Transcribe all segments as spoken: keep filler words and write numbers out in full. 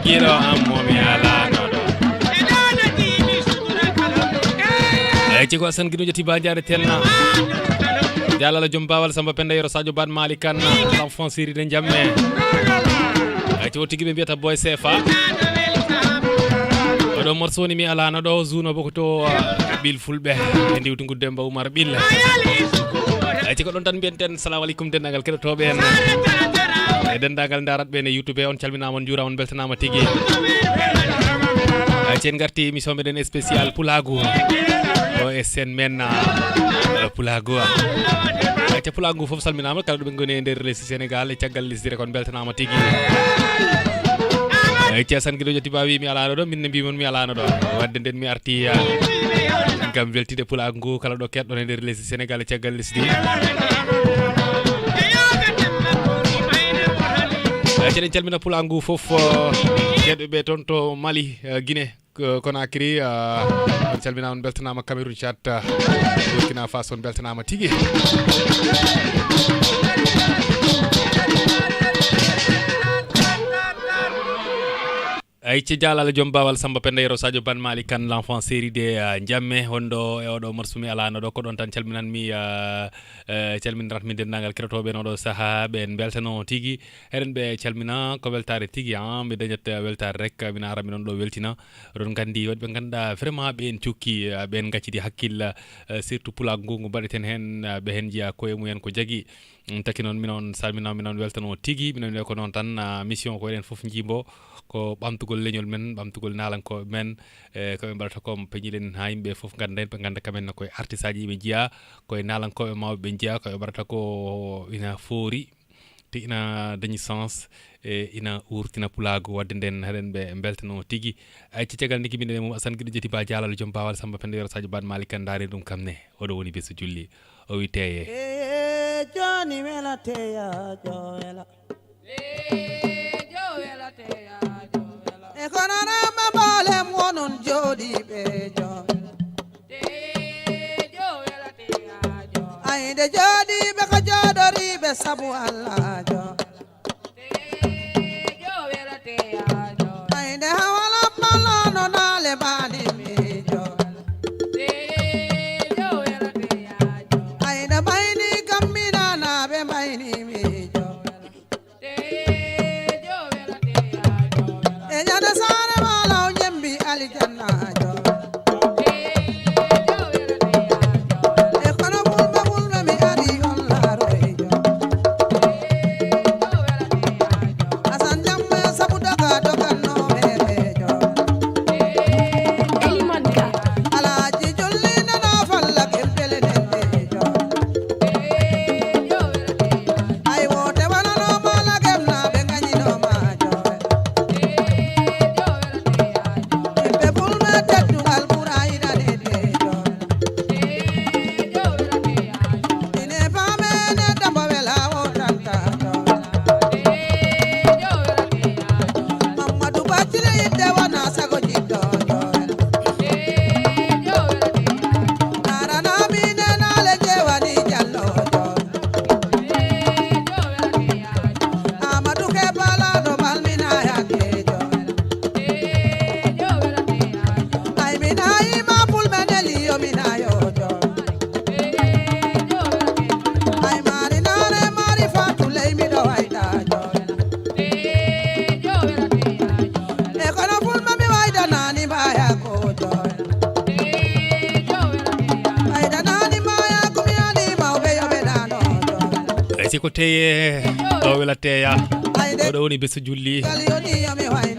Giɗo am mo mi alano ɗo. Eyi, ciko Asan Giɗo jeti ba jaare tenna. Jalala joom bawal Samba Penda Yero Sadio Ban Malik Kan, l'enfant série de Jamme. Eyi, ci o tigi ɓe mbiyata Boy Sefa. Oɗo morceau ni mi alano ɗo, Zuno boko to, uh, Bil Fulɓe. E ndiwtungu Demba Umar Bil. Eyi, ci ko ɗon tan mbiyen ten, salamu aleykum, dendagal keɗotoɓe en. E dendagal darat ɓe ne YouTube, on calminama, on jurama, on beltanama tigi. Eyi, ci en garti émission meɗen spécial Pulagu. O e sen men, uh, Pulagu. Eyi, ci Pulagu fof salminama, kala ɗo ɓe goni e nder lesdi Sénégal, e caggal lesdi rek on beltanama tigi. Eyi, ci Asan Giɗo jeti ba wi mi alano ɗo, min ne mbimon mi alano ɗo. Wadde nden mi arti, uh, ngam weltide Pulagu ngu kala ɗo keɗɗon e nder lesdi Sénégal e caggal lesdi. Eyi, ci eɗen calmina Pulagu ngu fof, uh, keɗɓe ɓe toon to Mali, uh, Guinée, uh, Conakry, uh, on calminama, on beltanama, Cameroun, Tchad, uh, Burkina Faso, on beltanama tigi. Eyi, ci jalala joom bawal Samba Penda Yero Sadio Ban Malik Kan, l'enfant série de, uh, Jamme, honɗo e oɗo morceau mi alano ɗo, ko ɗon tan calminanmi, uh, uh, calminiratmi dendagal keɗotoɓe en oɗo saaha, ɓen beltano tigi. Eɗen ɓe calmina, ko weltare tigi, ah, mi dañat, uh, weltare rek, mi nara mi ɗon ɗo weltina. Oɗon gandi woɗɓe ganduɗa vraiment ɓen cukki, uh, ɓen gaccidi hakkille, uh, surtout Pulagu ngu, ngu mbaɗeten hen, uh, ɓe hen jiya koye mumen ko jagui. Mm, taki noon, minon salminama, minon weltano tigi, minon wiya ko noon tan, ah, mission ko eɗen fof jimbo, ko ɓamtugol leñol men, ɓamtugol nalankoɓe men, e ko ɓe mbaɗata ko, peñilen ha yimɓe fof ganda en, ɓe ganda kamen koye artiste aji ɓe jiya, koye nalankoɓe mawɓe ɓe jiya, ko ɓe mbaɗata ko ina foori, te ina dañi sens, e ina wurtina Pulagu. Wadde nden, heɗen ɓe beltano tigi. Ay, ci caggal niki, minen e mum Asan Giɗo jeti ba jalal joom bawal Samba Penda Yero Sadio Ban Malik Kan, daari ɗum kam ne. Oɗo woni bisu julli. O wi teye. E joni wela teya jo wela. E kono ramba mbolem wonon jooɗiiɓe jo. Ay nde jooɗiiɓe ko jooɗoriiɓe sabu Allah jo. Ay nde hawala palono naale mbaɗi miijo. Ay nde mbayni kam minanaɓe mbayni miijo. E ñande saare malaw ñembi alijannajo. E kono fulɓe fulɓe mi ari on laaroyjo. Asan Jamme sabu doga doganno merejo. Elimane Ka. Alaaji jolli nana falla kempele nendejo. Ay wote wanano mala gemna ɓe gañino majo. Yimɓe fulɓe teddungal ɓura yiɗaneede jo. Ine faame ne damba wela o tanta jo. Mamadou Bacile yidde wona sago jiɗɗo jo. Arana mi ne naale jewani jallo jo. Amadou Kebala ɗo malmina yakejo. Ay mina ima fulɓe neli yo mina yojo. Ay mari nare mari fatu ley miɗo waydajo. E kono fulɓe mi waydanani mbaya kojo. Waydanani mbaya kumiyani mawɓe yoɓe dano. Ay, si ko teye, ɗo wela teya. Oɗo woni beso julli.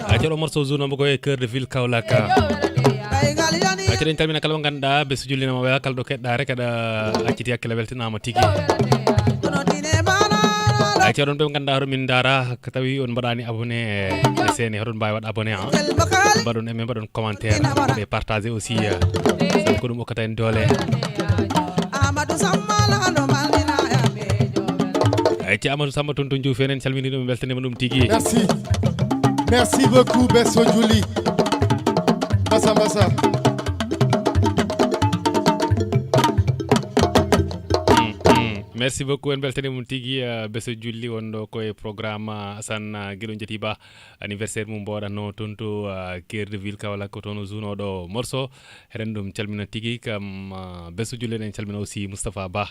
Ay, colo morceau jour nombo ko e cœur de ville Kaolack. Ay, colo en calmina kala mo ganduɗa beso julli nama wela, kala ɗo keɗɗa rek aɗa acciti hakkille, weltanama tigi. Ay, colo ɗon ɓe ganduɗa hoɗo min dara, ko tawi on mbaɗani abonné e sene, hoɗon mbawi waɗ abonné, ah. Mbaɗon aimé, mbaɗon commentaire, ɓe partager aussi, euh, sabu ko ɗum okkata en doole. Amadou Samba Lalo Malmina. Ay, ci Amadou Samba toon to Diouf, en calmini ɗum, en beltanima ɗum tigi. Merci. Merci beaucoup, Besso Juli. Mbasa, mbasa. Mm, mm. Merci beaucoup, en beltani mum tigi. Uh, beso julli wonɗo koye programme uh, asan uh, giɗo jeti ba anniversaire mum mboɗatno toon to uh, cœur de ville Kaolack, ko toon o junoɗo morceau. Eɗen ɗum calmina tigi kam uh, beso julli, eɗen calmina aussi Moustapha Ba,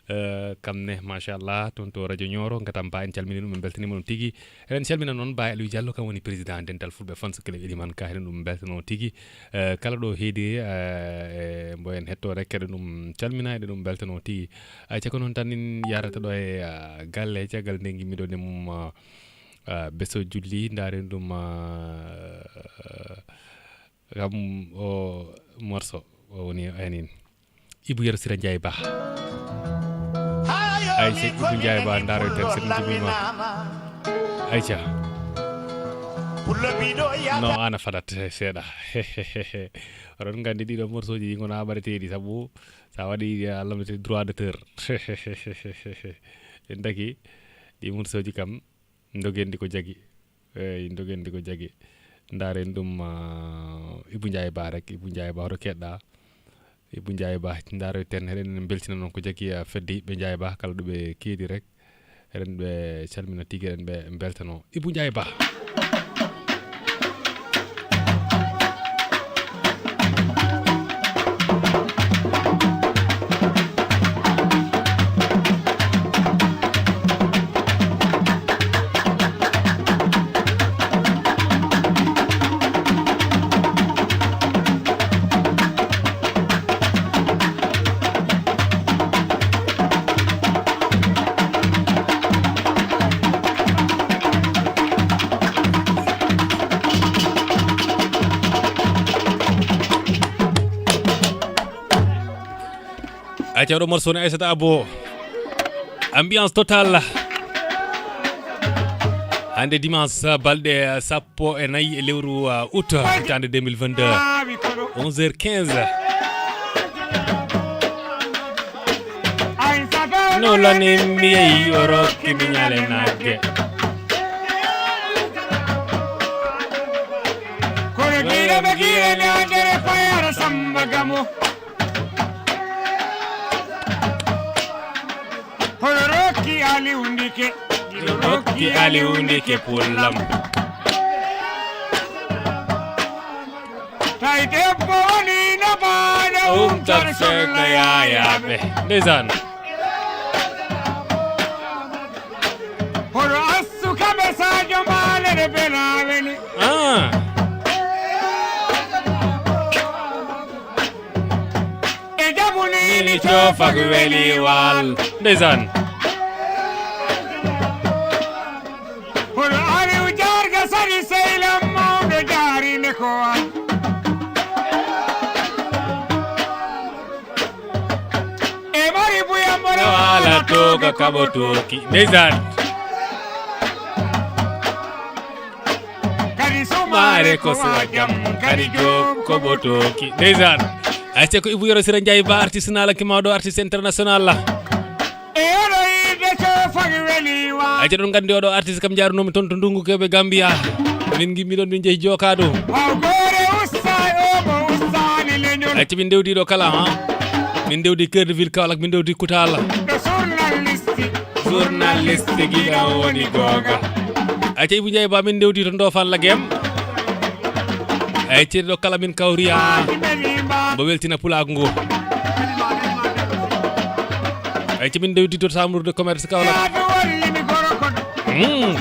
uh, kam ne machallah toon to radio Nioro ngatam ba, en calmini ɗum, en beltanima ɗum tigi. Eɗen calmina noon Baye Aliou Diallo, kam woni président dental fulɓe fans club Elimane Ka. Eɗen ɗum beltano tigi. Eh, kala ɗo heedi eh, e mbo en hetto rek, eɗen ɗum calmina, eɗen ɗum beltano tigi. Ay cako noon tan in yarata ɗo e ah, galle, caggal nde gimmiɗo nde mum ah, ah, beso julli, ndaren ɗum ah, kam o morso o woni anin. Ibu Yero Sira Ndiaye Ba. Ayca, Ibu Ndiaye Ba, ndaaro e nder, so min jibima. Ayca. No, ana fadat seeɗa. Oɗon nganndi ɗiɗo morceauji ɗi ngona ɓaɗeteeɗi, sabu sa waɗi, Allah mete, droit d'auteur. En daki ɗi morceauji kam. Dogendi ko jagi. Eyi, dogendi ko jagi. Ndaren ɗum ah, Ibu Ndiaye Ba rek. Ibu Ndiaye Ba, hoto keɗɗa? Ibu Ndiaye Ba, ndaro ten, eɗen beltina noon ko jagi ah, fedde yiɓɓe Ndiaye Ba, kala ɗo ɓe keedi rek. Eɗen ɓe calmina tigi, eɗen ɓe beltano. Ibu Ndiaye Ba. Aca, oɗo morceau ne Aissata Abo. Ambiance totale. Hande dimanche, balɗe sappo e nayi e lewru uh, août, hitaande deux mille vingt-deux. Onze heures quinze. No lani mi yehi o rokki mi ñale nagge. Kono giɗo ɓe giɗo ne andere fayara samba gamo. Kono rokki aliwndike. Rokki aliwndike pullam. Tawi debbo woni no baaɗo umtat fekka yaayaɓe. Ndeysaan. Hono assu kaɓe sadio maalere belaweni. Ah. E jabunini cofak weli wal. Ndeysaan. Hono aliw jarga sari seylam mawɗo jarinde ko an. E mari buyamboɗo wala toga kaɓo toki. Ndeysaan. Kadi sumaare ko sojam kadi joom ko ɓotoki. Ndeysaan. Ayca, ko Ibou Yero Sira Ndiaye Ba, artiste naalaki mawɗo, artiste international la. E oɗo yiide cofak weli wa. Ayca, ɗon nganndi oɗo artiste kam njaarunoomi toon to Ndungu Kebe Gambia. Min ngimmi ɗon min jehi Jokado. Haw gore ussa o mo ussani leñol. Ayca, min ndewdi ɗo kala ha. Min ndewdi Cœur de Ville Kaolack, min ndewdi Koutal. Ɗo journaliste. Journaliste giɗa woni googa. Ayca, Ibou Ndiaye Ba, min ndewdi to Ndofane Lagem. Ayca, ɗo kala min kawriya. Mbo weltina pulaagu ngu. Ayca, min ndewdi to Chambre de Commerce Kaolack. Hmm.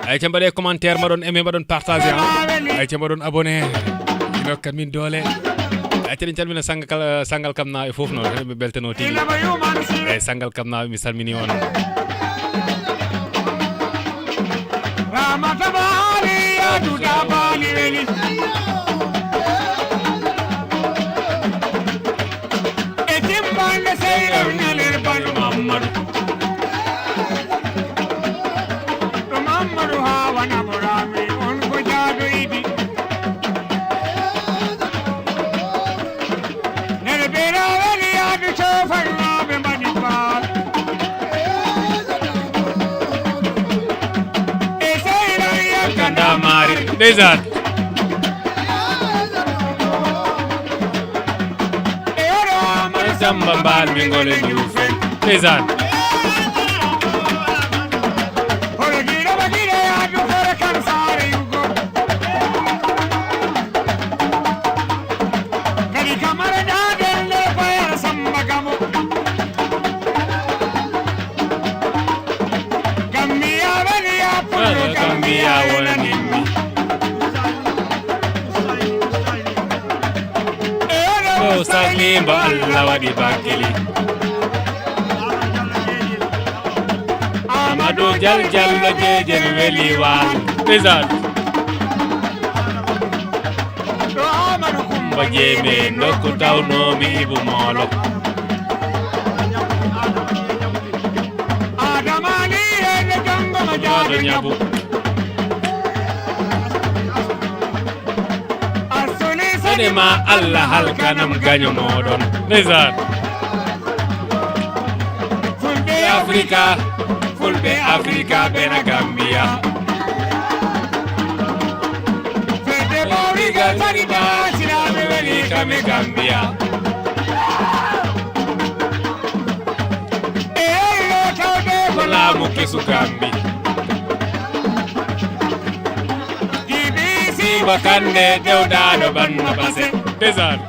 Ayca, mbaɗe commentaire, mbaɗon aimé, mbaɗon partage ha. Ayca, mbaɗon abonné. Ino kan min doole. Ayca, ɗen calmina sanga kala, sangal kam na e fof noon. Ɓe beltano tigi. E sangal kam na mi salmini on. Ramata Bali, Aduda Bali, Eli. E timbande seyre ñaler Banu Mamadou. Ɗo Mamadou Hawa naɓoraami, on ko jaado idi. Nene beera weli yaadu coofanooɓe mbaɗi baal. E seyre yakka ndamaari. Ndeysaan. E oɗo Amadou Tamba mbaal mi ngole njuufen. Ndeysaan. Hono giɗo ma giɗo yaadu hoore kan saare yugo. Kadi kamara daadel nder bayar samba gamo. Gambiya weli ya pullo gambiya wonanimmi. Ɗo salimba Allah waɗi bakkili. Amadou Jal Jallo jeejel weli wal. Ndeysaan. Ɗo Amadou Kumba jeeme nokku tawnoomi Ibu Moolo. Adama Ali e jongo ma jaado ñabu. Asuli sani ma Allah halkanam gaño moɗon. Ndeysaan. Fulɓe Afrika, fulɓe Afrika ɓena Gambiya. Fedde mawrigal sani ma silaaɓe weli kame Gambiya. E lotawde ko laamu kesu Gambi. Jibi siba kande dewdaɗo banno base. Ndeysaan.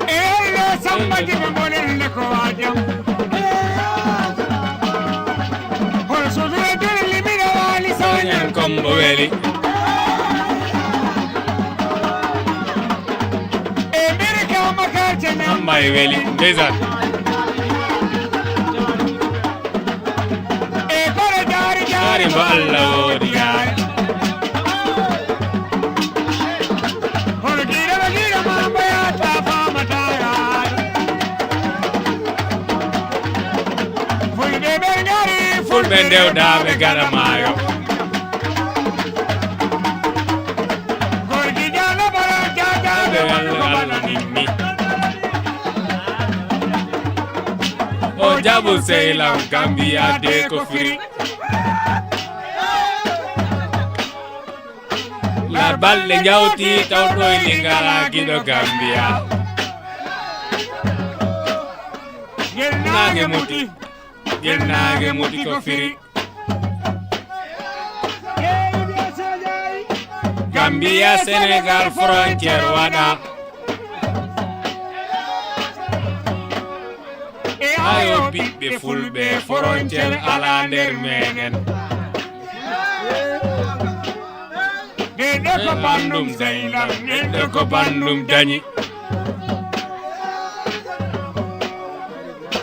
E Allah samba jiba monen ne ko wajam. Hol sodura dole limina wali soñan kombo weli. E mbiri ka makarta nan. Amma e weli. Ndeysaan. E kore jaari jaari mo Allah woodi yaay. Hono giɗo mo giɗo ma mbayata famata yaay. Fulɓe ɓe ngari fulɓe ndewdaɓe gara maayo. Gorgi jalo bara jagaɓe walla walla nimmi. O jaɓu seylan Gambiya de ko firi. La balɗe jawti tawtoy lingara giɗo Gambiya. Naage muti. Gennage muti ko firi. Gambia Senegal frontière waɗa. E ayo ɓiɓɓe fulɓe frontière ala nder meɗen. Ɓeɗe ko bandum Zainab, ɓeɗe ko bandum dañi.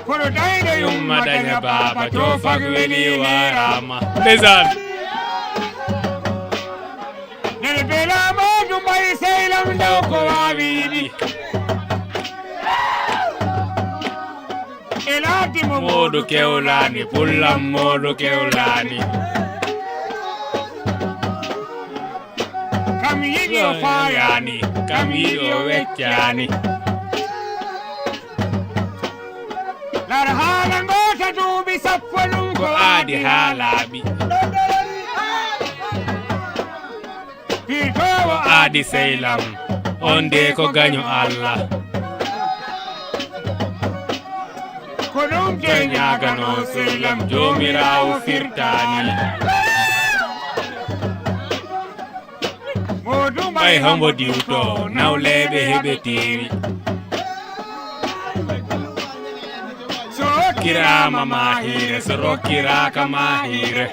Kono dayɗo yumma daña baaba to fak weli warama. Ndeysaan. Nene bela modu mbayi seylam ndaw ko wawi yiɗi. E laati mo modu kewlani pullam modu kewlani. Kam yiɗi o faayani, kam yiɗi o weccani. Lar haala ngoota duuɓi sappo ɗum ko aadi haa laaɓi. Pirtoowo aadi seylam, on de ko gaño Allah. Ko ɗum te ñaagano seylam joomiraawo firtaani. Moodu mbay hombo diwto nawleeɓe heɓe tiiwi. So okkiraama maa hiire, so rokkiraaka maa hiire.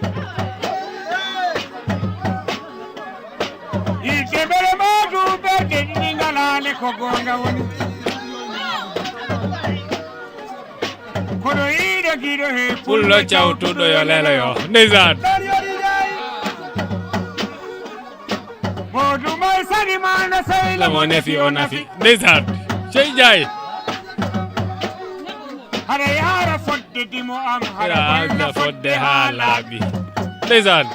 Yidde mbele moodu ɓerde ɗiɗi ngalaale ko goonga woni. Kono yiɗo giɗo he pullo cawtuɗo yo lelo yo. Ndeysaan. Moodu mbay sani ma no seyla mo nefi o nafi. Ndeysaan. Sey Njaay. Haɗa yaara fodde dimo am haɗa Ira alda fodde haa laaɓi. Ndeysaan.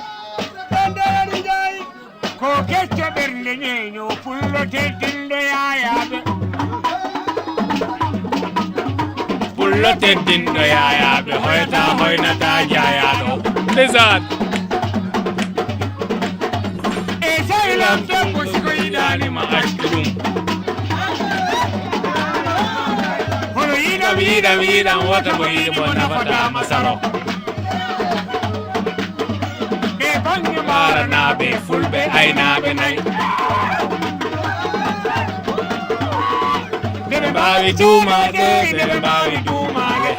Ko kecco ɓernde ñeeño pullo teddinɗo yayaaɓe. Pullo teddinɗo yayaaɓe hoyata hoynata jayaaɗo. Ndeysaan. E sehlam debbo siko yiɗaani ma accu ɗum. Yiɗam yiɗam wota mo yiɗi mo nafata masaro. Ɓe bange maranaaɓe fulɓe aynaaɓe nayi. Nde ɓe mbaawi duumaade, nde ɓe mbaawi duumaade.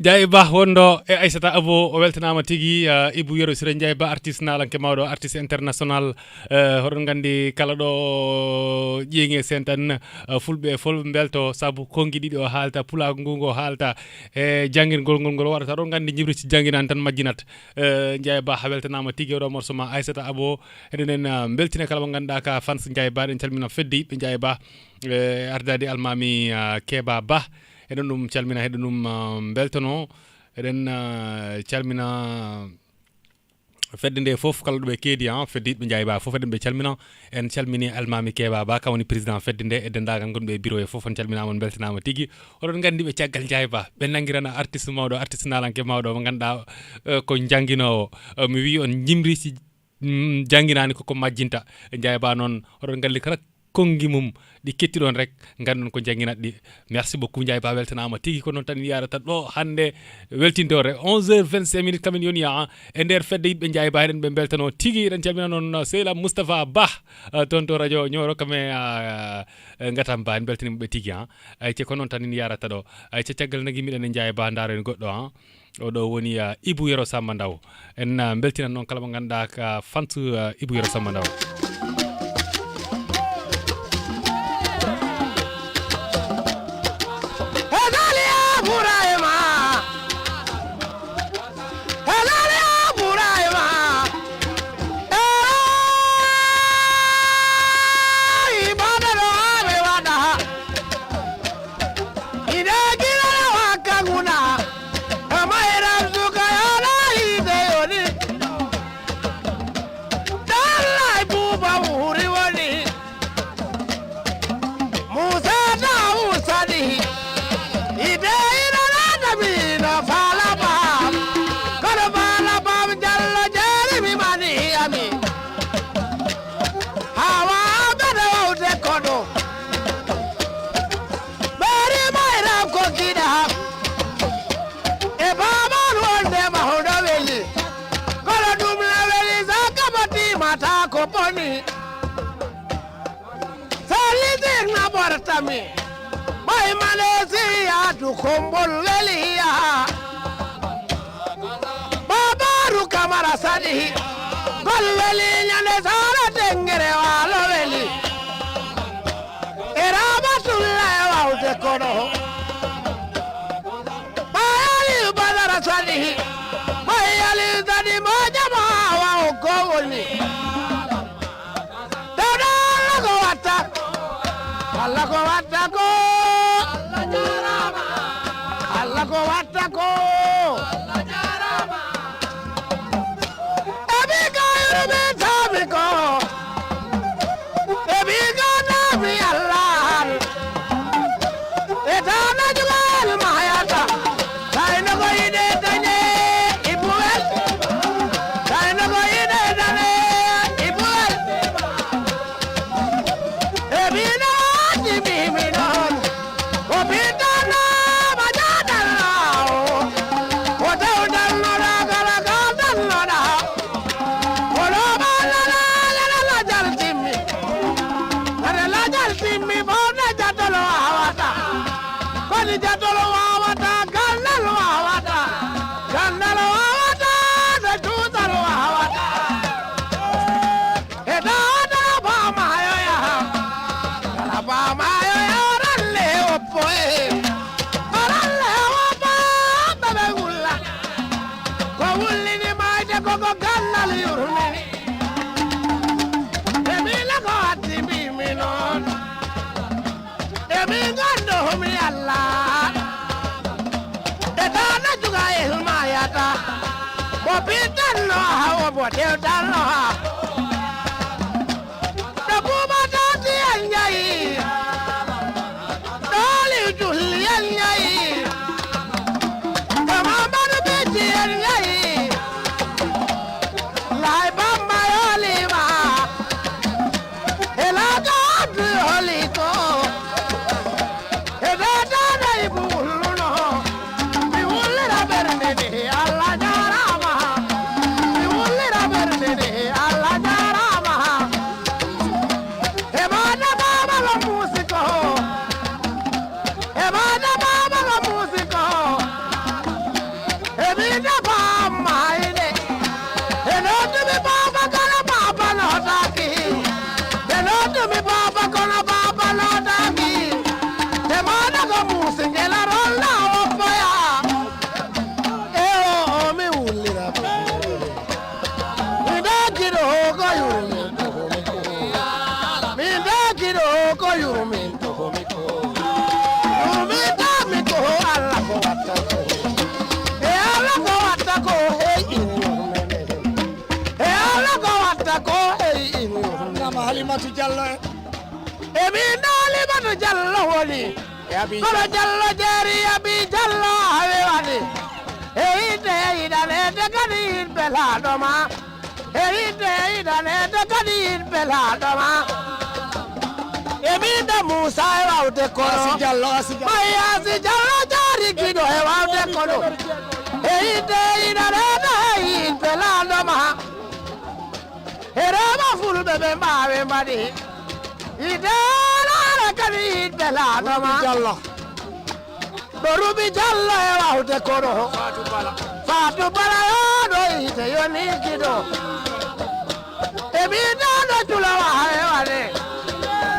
Jaayi Bah wonɗo e Aissata Abo, o weltanaama tigi. Uh, Ibou Yero Siré Ndiaye Bah, artiste naalanke mawɗo, artiste international. Uh, hoɗon nganndi kala ɗo ƴeeŋe sen tan, uh, fulɓe e fulɓe mbelto sabu konngi ɗiɗi o haalta, pulaagu ngu ngo haalta, e janngirgol ngol ngol waɗata. Oɗon nganndi ñibriti jannginaani tan majjinat. Uh, Ndiaye Bah, a weltanaama tigi. Oɗo morso ma Aissata Abo, eɗen en, uh, mbeltina kala mo ngannduɗaa ka fans Ndiaye Bah, eɗen calmina fedde yiɗɓe Ndiaye Bah, uh, ardaade almaami, uh, Keba Bah. Eɗen ɗum calmina, eɗen ɗum, uh, mbeltono. Eɗen, uh, calmina fedde nde fof, kala ɗo ɓe keedi, ah, fedde yiɗɓe Ndiaye Bah fof, eɗen ɓe calmina. En calmini almaami Keba Bah, kam woni président fedde nde, e denndaangal gonɓe e bureau he fof, on calminaama, on mbeltanaama tigi. Oɗon nganndi ɓe caggal Ndiaye Bah, ɓe nanngirana artiste mawɗo, artiste naalanke mawɗo mo ngannduɗaa, eh, ko jannginoowo. Eh, mi wii on ñibriti, mm, jannginaani koko majjinta. Ndiaye Bah noon, oɗon nganndi kala konngi mum ɗi ketti ɗon rek, nganndon ko jannginat ɗi. Merci beaucoup, Ndiaye Bah, weltanaama tigi. Ko noon tan yarata ɗo hannde weltinde on rek. Onze heures vingt-cinq minutes kamin yoni, ah, e nder fedde yiɗɓe Ndiaye Bah, eɗen ɓe mbeltano tigi. Eɗen calmina noon Seyla Moustapha Bah, ah, toon to radio Nioro, kam e, ah, eh, Ngatam Bah, en mbeltaniima ɓe tigi, ah. Ay, ce ko noon tan en yarata ɗo. Ay, ce caggal nagi miɗen e Ndiaye Bah, ndaaro en goɗɗo, ah. Oɗo woni, ah, Ibou Yero Samba Ndaw. En, ah, mbeltinan noon kala mo ngannduɗaa ka fans, ah, Ibou Yero Samba Ndaw. Helali Ibrahima. Helali Ibrahima. Ey, ibada ɗo haa ɓe waɗa. Ina gila wakka nguna. Ama iram suka yala ide yoni. Dalla buba wuri woni. Musa da usadi. Ide ina na da mina fala ba. Kono fala ba jallo jeri mi mani ami. Hawa bada wawde kono. Bari mayra ko kiɗa. E baban wonde mahɗo weli. Kono ɗum na weli saka batimata ko boni. Salidir na bortami. Ɓay Malaysia du kombol weliya. Babaru Kamara Sadi. Gol weli ñande sara tengere walo weli. E Ramatullahi wawde kono. Ɓay Aliyu Badara Sadi. Ɓay Aliyu Sadi mo jama wawo ko woni. Dawda Allah ko watta. Allah ko watta ko. Allah ko watta ko. Ebi ka yurbe tabi ko. Ebi ka tabi Allah. Etana jugal mahayata. Taino ko ide tanye ibuel. Taino ko ide tanye ibuel. E bino ati biminon. O bitana majadalao. O tawdalno da galagaldalno da. O lo balala la la la jaltimi. Ada la jaltimi bona jadalo awata. Koni jadolo wawata, gandal wawata, gandal wawata, de tutal wawata. E dada ba mayo ya, kala ba mayo ya, ralle oppo e, ralle oppo, bebe gulla. Ko wullini mayde ko ko gandal yurmini. E mi la ko atti mi mi non. E min gando mi Allah. E dana juga e humayata. Mo bitan no Dewtanno ha ɗo Buuba Taati en njayi, ɗo Aliw Julli en njayi, ɗo Mamadu Bicci en njayi, Laay Bamba yolima, e laaga Abdu yoli ko. E ɓe dada e ɓe wulluno, mi wullira ɓernde nde, Allah jaaraama. Mi wullira ɓernde nde, Allah jaaraama. E maada baaba ko muusi ko, e maada baaba ko muusi ko. E mi da bamma ine. E noddumi baba kono baba nodaki. E noddumi baba kono baba nodaki. E mana ko musi ngela rolla oppoya. E o o mi wullira. Mi daki do ko yurmi. Mi daki do ko yurmi. Ko mi ko. Yurmi da mi ko Allah ko watta ko. E Allah ko watta ko hey in yurmi. E Allah ko watta ko hey in yurmi. Nama Halimatu Jallo en. E min da Halimatu Jallo woni. Yabi. Kono Jallo jeeri yabi Jallo hawi wadi. E ite e idanede kadi in belaɗo ma. E yiɗde e yiɗaneede kadi yiɗɓe laaɗo ma. E miɗo Muusa e wawde kono. Asi Jallo, Asi Jallo. Ɓay Asi Jallo jaari giɗo e wawde kono. E yiɗde e yiɗaneede e yiɗɓe laaɗo ma. E rewa fulɓe ɓe mbaawe mbaɗi. Yiɗde laare kadi yiɗɓe laaɗo ma. Jallo. Ɗo Rubi Jallo e wawde kono. Fatou Bala. Fatou Bala yo ɗo yite yoni giɗo. E mi ɗo ɗo jula wa e wane.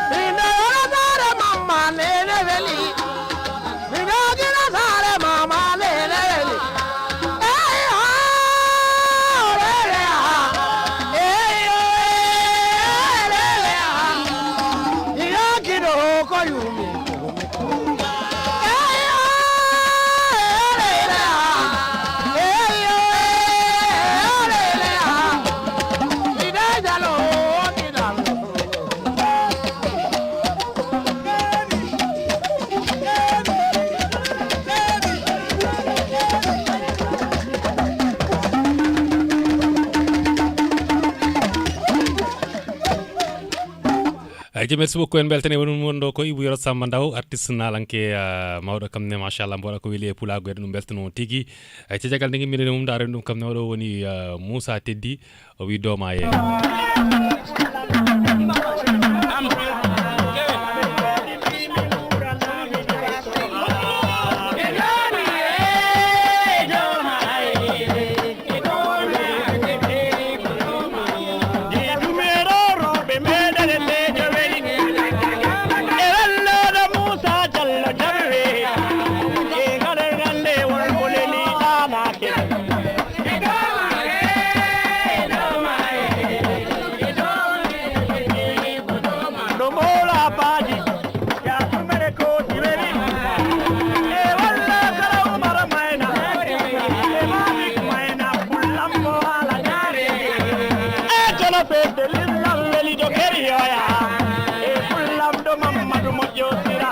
Mi ɗo yoro saare mamma nene weli. Mi ɗo gina saare mamma nene weli. Eyo, lele, ah. Eyo, lele, ah. Ina giɗo ko yumi. Ayca, merci beaucoup. En mbeltani wonum wonɗo ko Ibou Yero Samba Ndaw, artiste naalanke, ah, mawɗo kam ne, machallah, mboɗo ko weli e pulaagu, eɗen ɗum mbeltano tigi. Ayca, caggal nde ngimmiɗen mum, ndaaren ɗum kam ne, oɗo woni, ah, Moussa Teddy, o wi dooma ye. Kono fedde limlam weli do keriyoya. E fullam do Mammadu Moƴƴo Sira.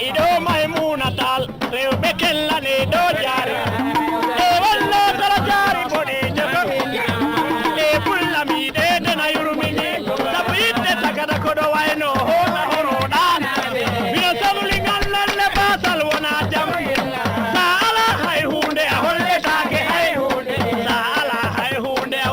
Ido Maymuna Tal, rewɓe kellane do jaari. E wallo kala jaari boɗeejo ɗon. E fullam yiɗeede na yurmini. Sabu yiɗde tagata ko ɗo wayno hoota horoɗa. Mino sabli ngal lalle basal wona jam. Sa ala hay huunde a holletaake hay huunde. Sa ala hay huunde a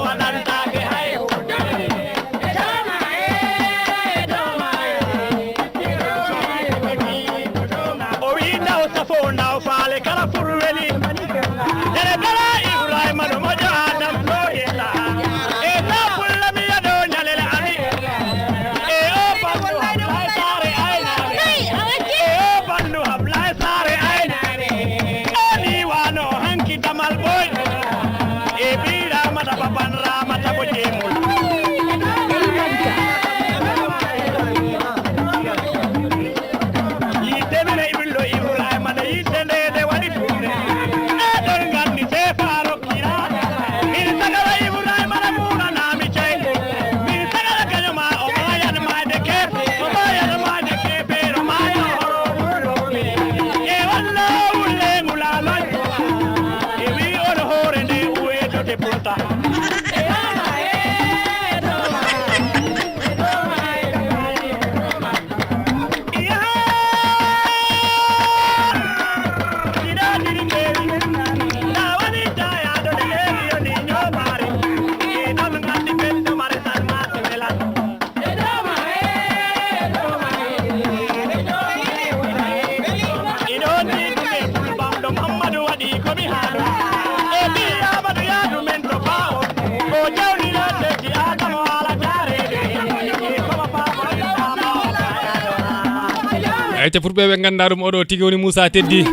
Eyyi, te fulɓe ɓe ngannda ɗum, oɗo tigi woni Moussa Teddy.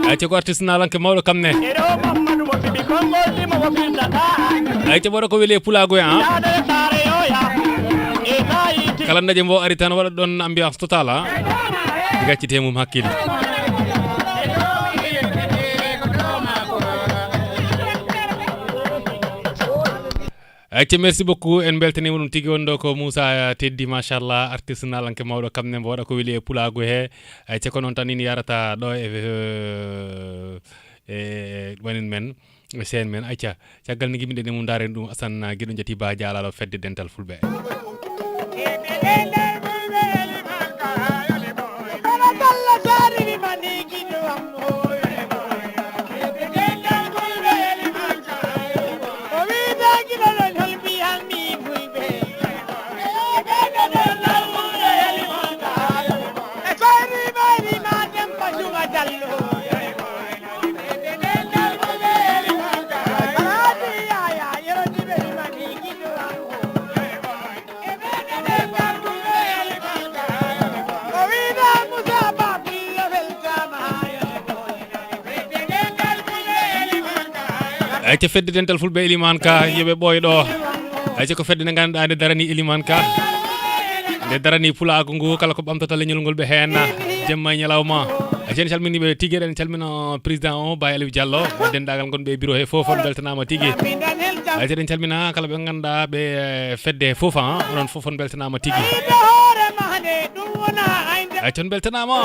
Eyyi, te ko artiste naalanke mawɗo kam ne. Eyyi, te mboɗo ko weli e pulaagu e an. Kala ndaje mbo ari tan waɗa ɗon ambiance totale, ha. Gaccite mum hakkille. Acca, merci beaucoup. En mbeltaniima ɗum tigi. Wonɗo ko Moussa Teddy, machallah, artiste naalanke mawɗo, kam ne mbo waɗa ko weli e pulaagu he. Acca, ko noon tan ini yarata ɗo e, e, e wanin men, e seen men. Acca, caggal ni gimmiɗen e mum, ndaaren ɗum, Assane Guiɗo Jati Ba Jaalalo fedde dental fulɓe. Ayca, fedde dental fulɓe Elimane Ka, yo ɓe ɓooy ɗo. Ayca, ko fedde nde ngannduɗaa nde darani Elimane Ka, nde darani pulaagu ngu, kala ko ɓamtata leñol ngol ɓe heen, jemma e ñalawma. Ayca, en calminii ɓe tigi, eɗen calmina président o, Baye Aliou Diallo, denndaangal ngonɓe e bureau he fof, on mbeltanaama tigi. Ayca, eɗen calmina kala ɓe ngannduɗaa ɓe, eh, fedde he fof, ah, onon fof on mbeltanaama tigi. Ayca, on mbeltanaama.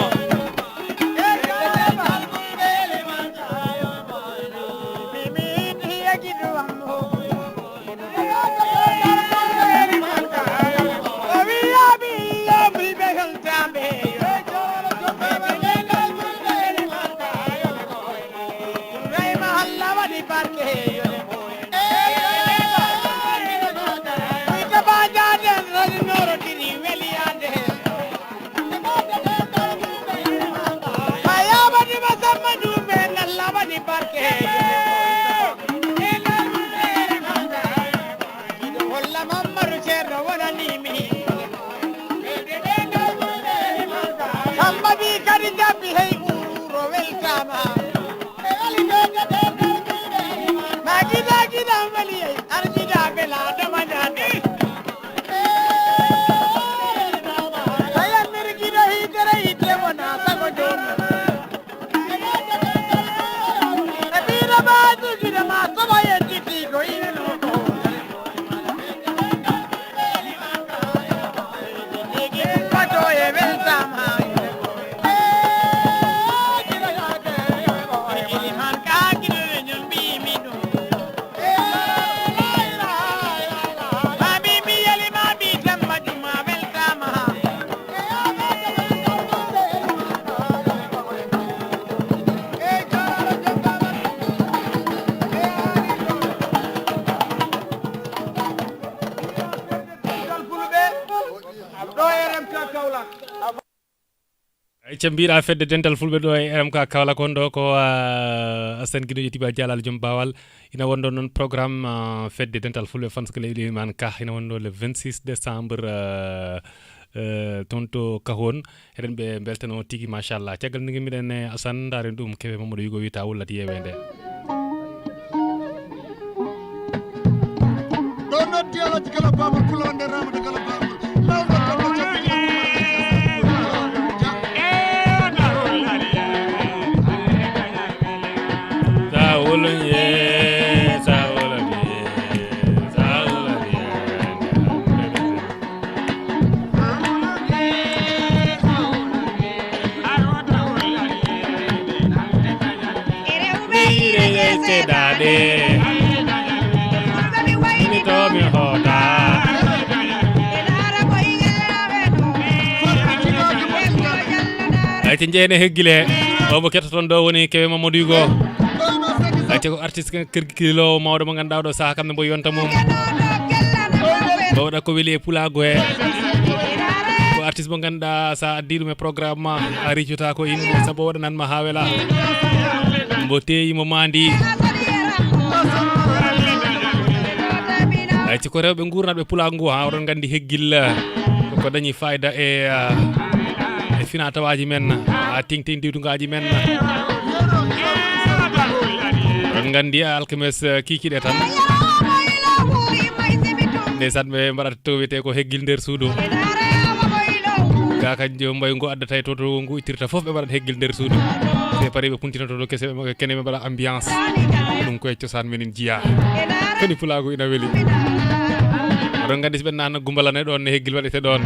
Samba bi kadi jabbi hey uro weltama. Ma gida gida weli hey arjida bela dama dade. Saya mirgida hitere hitre wona sago jona. Ay, ca mbiɗa fedde dental fulɓe ɗo e R M K Kaolack, on ɗo ko, ah, Assane Guido Tiba Jalal Joom Bawal. Ina wonɗo noon programme, ah, fedde dental fulɓe fans club Elimane Ka. Ina wonɗo le vingt-six décembre, ah, eh, toon to Kahone. Eɗen ɓe mbeltano tigi, machallah. Caggal nde ngimmiɗen e Assane, ndaaren ɗum, kewe Mamadou Yugo wiyta wullata yeweende. Ɗo noddi Alhaji Kala Bamol, Pullo wonde Ramata Kala Bamol. Mawɗo Kalla Jabbi. Sa woloye, sa woloye, sa woloye. Seeɗaade. Ayca, njeene heggile. O mo kettoton ɗo woni Kewe Mamadou Yugo. Ayca, ko artiste kan kergilowo mawɗo mo ganduɗa oɗo saha kam ne mbo yonta mum. Mbo waɗa ko weli e pulago he. Ko artiste mo ganduɗa sa addi ɗum e programme ma a ricota ko in sabu waɗanan ma ha wela. Mbo teyi mo mandi. Ayca, ko rewɓe gurnaɓe pulago ngu ha oɗon gandi heggil. Ko dañi fayida e, ah, e fina tawaji men, ha tengti tengti diwtugaji men. Oɗon gandi alkames, eh, kikiɗe tan. Ndeysaan, ɓe mbaɗata to wiyete ko heggil nder suudu. Ga kanjo mbayi ngu addata e to, to ngu ittirta fof ɓe mbaɗata heggil nder suudu. Se pari ɓe puntinoto to kese ɓe kene ɓe mbaɗa ambiance. Ɗum koye cosaan men en jiya. Kadi pulaagu ina weli. Oɗon nganndi so ɓe nana gumbalane ɗoon ne heggil waɗete ɗoon.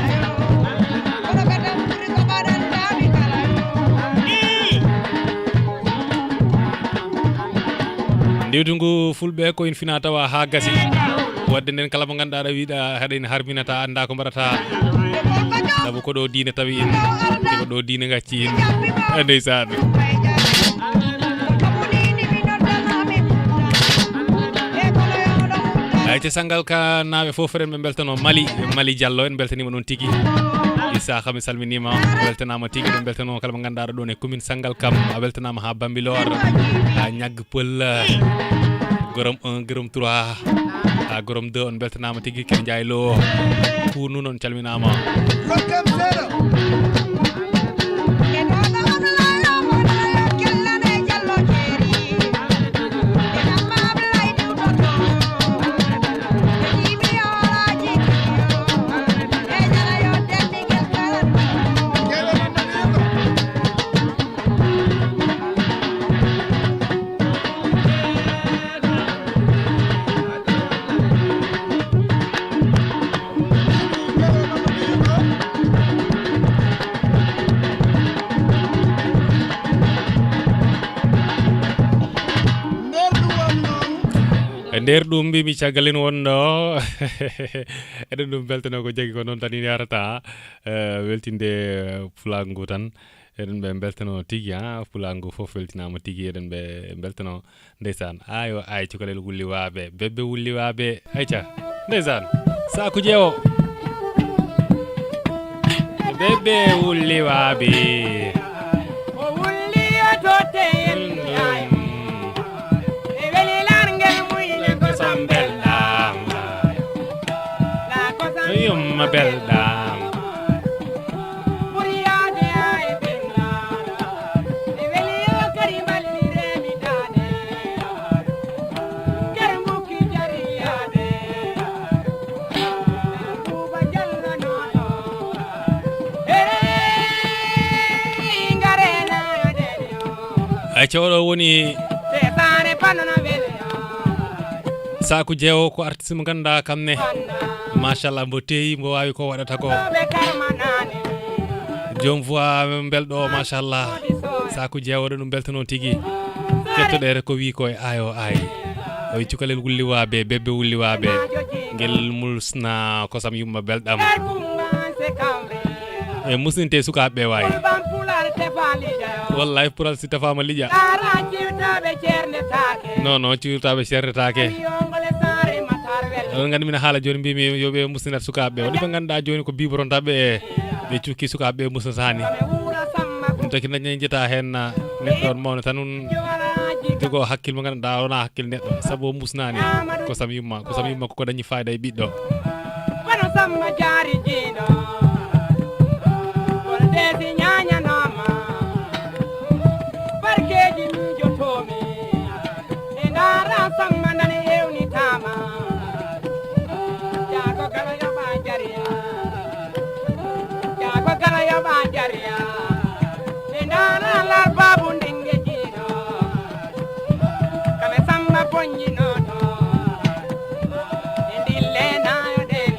Ndiwdu ngu fulɓe ko in fina tawa haa gasi. Wadde nden kala mo ngannduɗaa aɗa wiɗa haɗa ina harminata annda ko mbaɗata. Sabu ko ɗo diine tawi in. Ko ɗo diine ngacci in. Eh, ndeysaan. Ay, te Sangalkam naaɓe fof, eɗen ɓe mbeltano Mali, Mali Diallo, en mbeltaniima ɗum tigi. Issa Khami salminiima, weltanaama tigi, ɗum mbeltano kala mo ngannduɗaa ɗo ɗon e commune Sangalkam, a weltanaama haa Bambilor, haa Ñagg Pël, Gorom un, Gorom trois, haa Gorom deux, on mbeltanaama tigi, Kër Ndiaye Lo, Kounou noon calminaama. E nder ɗum mbimi caggal en wonno eɗen ɗum beltano ko jagi ko noon tan ina yarata, eh, weltinde, eh, pulaagu ngu tan. Eɗen ɓe mbeltano tigi, ha, pulaagu ngu fof weltinaama tigi, eɗen ɓe mbeltano. Ndeysaan, ayo, ay, cukalel wulli waabe, bebbe wulli waabe. Ayca, ndeysaan, saaku jeewo. Bebbe wulli waabe. O wulli o totte en ay. E weli larngel muyne ko sam belɗam. La ko sam yumma belɗam. Ay, cewɗo woni Saku Jeewo, ko artiste mo ganduɗa kam ne. Machallah, mbo teyi, mbo wawi ko waɗata ko. Joom voix belɗo, machallah. Saku Jeewo, ɗum beltano tigi. Kettoɗere ko wi ko e ayo ay. O wi cukalel wulli waabe, bebbe wulli waabe. Ngel mulsna kosam yumma belɗam. E musninte sukaaɓe ɓe wayi. Wallahi, pural si tafaama liƴa. Non, non, ciwtaaɓe ceernetaake. Oɗon nganndi min haala jooni mbimi yo ɓe musninat sukaaɓe ɓe. Waɗi ɓe ngannduɗaa jooni ko biboronta ɓe e ɓe cukki sukaaɓe ɓe musnataani. Ɗum taki dañi jeta heen na neɗɗo on mawno tan un jogo hakkil mo ngannduɗaa wona hakkil neɗɗo. Sabu o musnaani. Kosam yumma, kosam yumma koko dañi fayda e ɓiɗɗo. Kono Samba Jaari jiiɗo, kono deesi ñaañanooma, barkeeji miijotoomi, e ndaara Samba nani heewnitaama, jaago kala yoɓa jariya, jaago kala yoɓa jariya, e ndaara Laal Baabu Ndennge jiiɗo. Kame Samba Boññinooɗo, e ndille nayoɗen.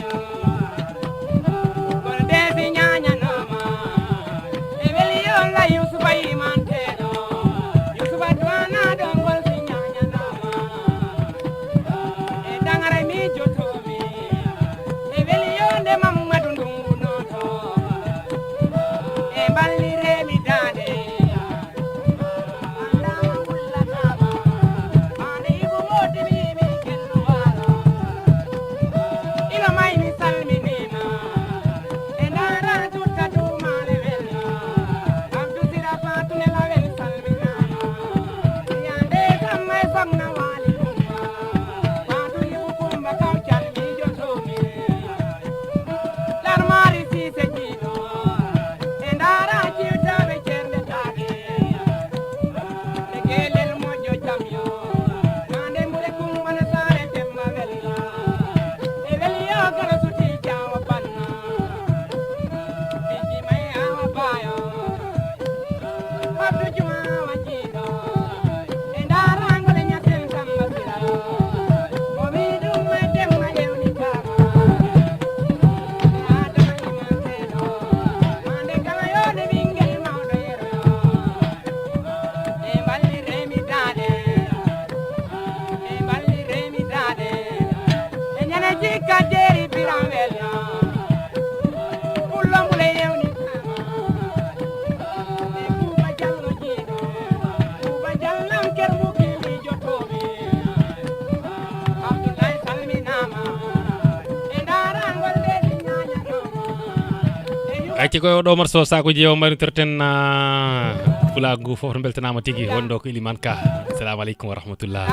Acci koy o ɗo marso sakuji o mari torten, ah, pulaagu fof to beltanaama tigi. Wonɗo ko Elimane Ka. Assalamu aleykum wa rahmatullah.